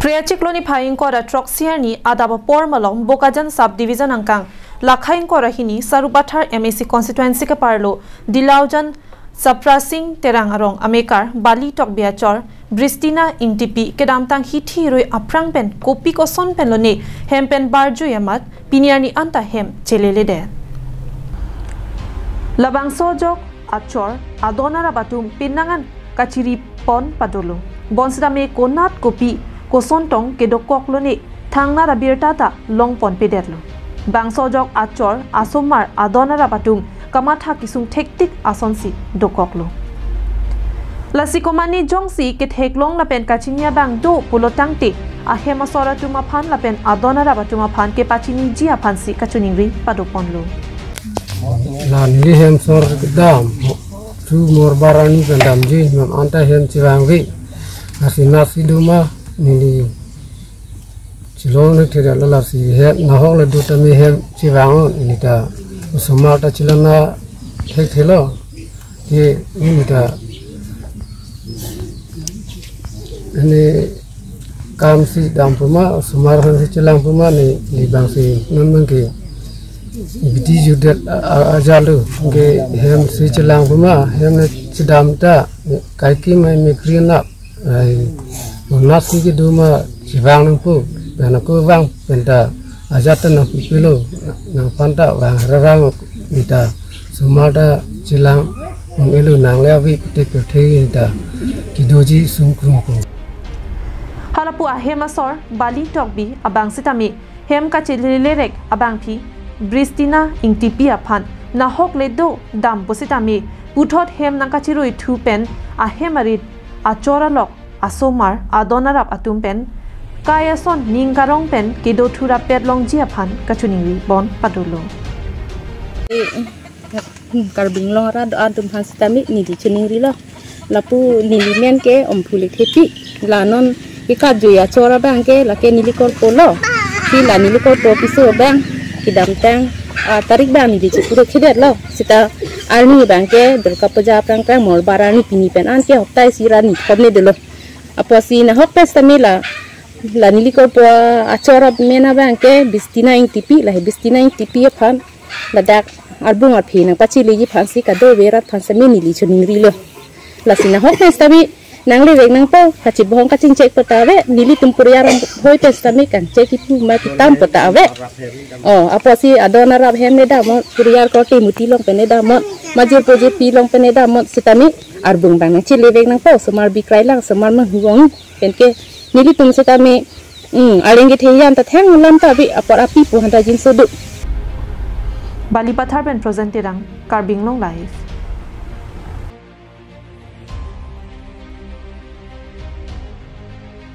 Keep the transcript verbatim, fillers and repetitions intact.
Phre achiklo niphai ingkoi ra throksi arni adap apor malom Bokajan Sub Division angkang Lakha ingkoi ra hini Sarupathar M A C constituency keparlo Dilaujan Sapra Singh Terang arong amekar Bali Tokbi achor Bristina Ingtipi kedamtang hithi rui aphrang pen kopi koson pen lone hem pen barjui amat pini arni anta hem cheleledet. Labangso ajok achor adon arap atum pinangan kachiri pon padolo. Bonsitame konat kopi koson tong kedokok lone thangnat abirta ta long pon pedetlo. Bangso ajok achor asomar adon arap atum kamatha kesung thektik asonsi dokoklo. Lasi komane jongsi ketheklong lapen kachini abang do pulo tangte ahem asor atum aphan lapen adon arap atum aphan kepachiniji aphansi kachiningri padoponlo. La neli hem asor kedam, thu morbar arni pen damji, non anta hem chevangve. Lasi nasi doma neli chilong ne thira la lasi hem nahok le do tame hem chevang-o neli ta osomar ta chelana thekthelo. Ke neli ta ne kam si dam puma, osomar aphansi chelang puma ne, neli bangsi non bangke ibiti judet a, a, ajalo ke hem si chelang puma, hem ne chedam ta, ne kaike mai mekri nap, ai, nasi kedoma chevang nangpo, pen ako vang pen ta ajat ta nangpipilo, nangphan ta vang rarang neli ta osomar ta chelang un-elo nang le avi pute pute neli ta kedoji sungkrungpo. Halapu ahem asor Bali Tokbi abang sitame hem kachelelerek abangpi Bristina Ingtipi aphan nahok le do dam pusitame puthot hem nangkachirui thu pen ahem arit achor alok asomar adon arap atum pen kai ason ning karong pen kedo thurapet longji aphan kachiningri pon padolo. Hmm, Karbi Anglong arat atum aphan sitame neli chiningrilo. Lapu neli men ke Omphu Lekthepi. La non ikatjui achor abang ke lake neli korpolo. Phi la neli korpo piso abang kedamtang, ah, tarik abang neli chipure khedetlo. Sita arni abang ke Durga Puja aphrang aphrang morbar arni pini pen an ke hopta isi ra ni thom ne dolo. Apotsi nahok pen sitame la, la neli korpo achor amen abang ke Bristina Ingtipi, la he Bristina Ingtipi aphan ladak arbung arphe nangpacheleji aphansi kadokave arat aphan sitame neli chiningrilo. Lasi nahok pen sitame nanglevek nangpo, kachibohong kachingchek po ta ave, nelitum puriar hoi pen sitame kangchek kipu ma kitam po ta ave. O, apotsi adon arap hem ne damnon, puriar korte muti along pen ne damnon, majirpo jirpi along pen ne damnon, sitame arbung abang nangchelevek nangpo, osomar bikrai lang, osomar manghu ong pen ke nelitum sitame, hmm, areng kethe yan ta theng lam ta ave, apor api pu hanta jinso do. Balipathar pen Projen Terang, Karbi Anglong Live.